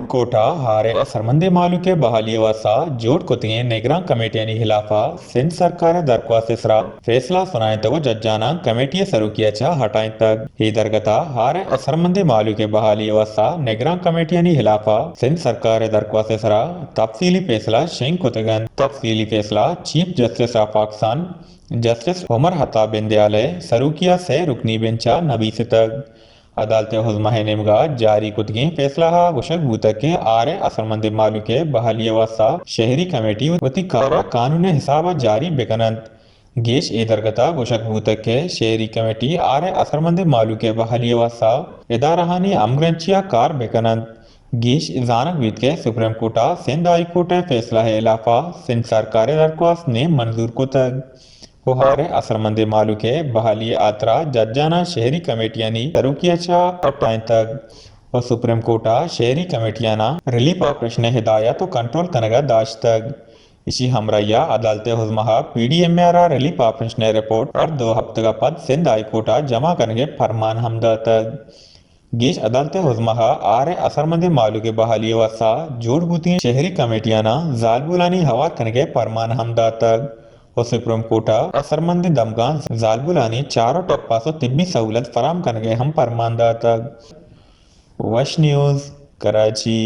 کوٹ ءَ ہار ءِ اثرمندیں مہلوک ءِ بحالی ءِ واستہ جوڑ کتگیں نگراں کمیٹیانی ہلاف ءَ سندھ سرکار ءِ درخواست ءِ سرا فیصلہ سنائینتگ ءُ ججاناں کمیٹی ءِ سروکی ءَ چہ ہٹائینتگ۔ اے درگت ءَ ہار ءِ اثرمندیں مہلوک ءِ بحالی ءِ واستہ نگراں کمیٹیانی ہلاف ءَ سندھ سرکار ءِ درخواست ءِ سرا تفصیلی فیصلہ شنگ کتگ اَنت۔ تفصیلی فیصلہ چیف جسٹس آف پاکستان جسٹس عمر ہتاب بندیال ءِ سروکی ءَ سئے رکنی بنچ ءَ نبیستگ۔ عدالت عظمی ءِ نیمگ ءَ جاری کتگیں فیصلہ ءَ گوشگ بوتگ کہ ہار ءِ اثرمندیں مہلوک ءِ بحالی ءِ واستہ شہری کمیٹی وتی کار ءَ قانون ءِ حساب ءَ جاری بہ کن اَنت۔ گیش اے درگت ءَ گوشگ بوتگ کہ شہری کمیٹی ہار ءِ اثرمندیں مہلوک ءِ بحالی ءِ واستہ ادارہانی ہمگرنچی ءَ کار بہ کن اَنت۔ گیش زانگ بیت کہ سپریم کورٹ ءَ سندھ ہائی کورٹ ءِ فیصلہ ءِ ہلاف ءَ سندھ سرکار ءِ درخواست نیم منظور کتگ ءُ ہار ءِ اثرمندیں مہلوک ءِ بحالی ءِ ہاترا ججاناں شہری کمیٹیانی سروکی ءَ چہ ہٹائینتگ ءُ سپریم کورٹ ءَ شہری کمیٹیاناں ریلیف آپریشن ءِ ہدایت ءُ کنٹرول کنگ ءَ داشتگ۔ ایشی ہمراہی ءَ عدالت عظمی ءَ پی ڈی ایم اے ءَ را ریلیف آپریشن ءِ رپورٹ ہر دو ہپتگ ءَ پد سندھ ہائی کورٹ ءَ جمع کنگ ءِ پرمان ہم داتگ۔ گیش عدالت عظمی ءَ ہار ءِ اثرمندیں مہلوک ءِ بحالی ءِ واستہ جوڑ بوتگیں شہری کمیٹیاناں زالبولانی ہوار کنگ ءِ پرمان ہم داتگ ءُ سپریم کورٹ ءَ اثرمندیں دمگاں زالبولانی چارو ٹک پاس ءُ طبی سہولت فراہم کنگ ءِ ہم پرمان داتگ۔ وش نیوز، کراچی۔